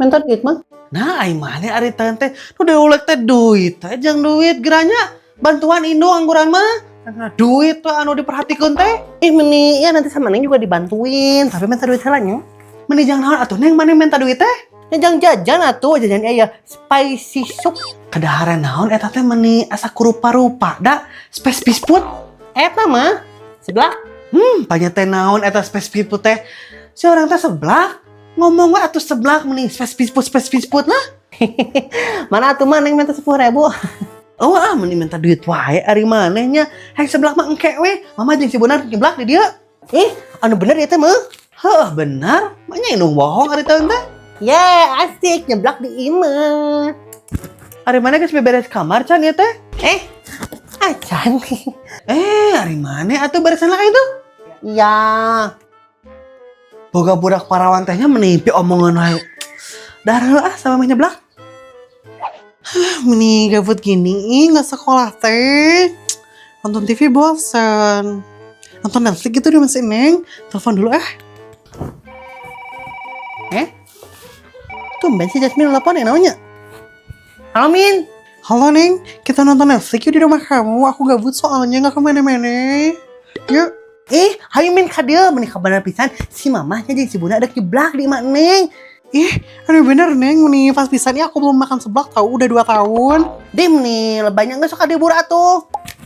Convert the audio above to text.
Minta duit mah. Nah, ai maneh ari teh nu diulek teh duit teh jang duit geura nya bantuan indung angguran mah. Karena duit tuh anu diperhatikeun teh. Ih, meni ya nanti sama Neng juga dibantuin, tapi minta duit heula nya. Meni jang naon atuh, Neng, maneh minta duit teh? Ya jang jajan atuh, jajan aya spicy soup. Kadaharan naon eta teh meni asa kurupa-rupa da space food? Eta mah seblak. Banyak teh naon eta space food teh? Si orang teh seblak. Ngomong we atuh seblak, meni space food, space food lah. Mana atuh mah Neng minta 10.000. Oh ah, meni minta duit wae ari maneh nya. Hayang seblak mah engke we. Mama jeung si Bonar nyeblak di dieu. Ih, anu bener itu mah. Heuh, benar. Makanya indung bohong ari teh teh. Ya, asik nyeblak di imah. Ari maneh geus beberes kamar can ya teh? Eh, acan. Eh, ari maneh atuh beresan lah itu. Iya. Boga budak parawan tehnya meni piomongan wae. Darah ah sama mah nyeblak. Hah, meni gabut gini, nggak sekolah teh. Nonton TV bosan. Nonton Netflix gitu di Mas Neng. Telepon dulu ah. Eh? Tumben si Jasmine telepon ya namanya. Halo, Min. Halo, Neng, kita nonton Netflix yuk di rumah kamu. Aku gabut soalnya nggak kemana-mana. Yuk. Eh, hayu Min ka dieu, meni kabeneran pisan si mamahnya jeung si Bunda ada nyeblak di imah Neng. Ih, aduh bener Neng, meni pas pisan ya aku belum makan seblak tahu udah 2 tahun. Dim nih, banyak nggak suka diburu atuh.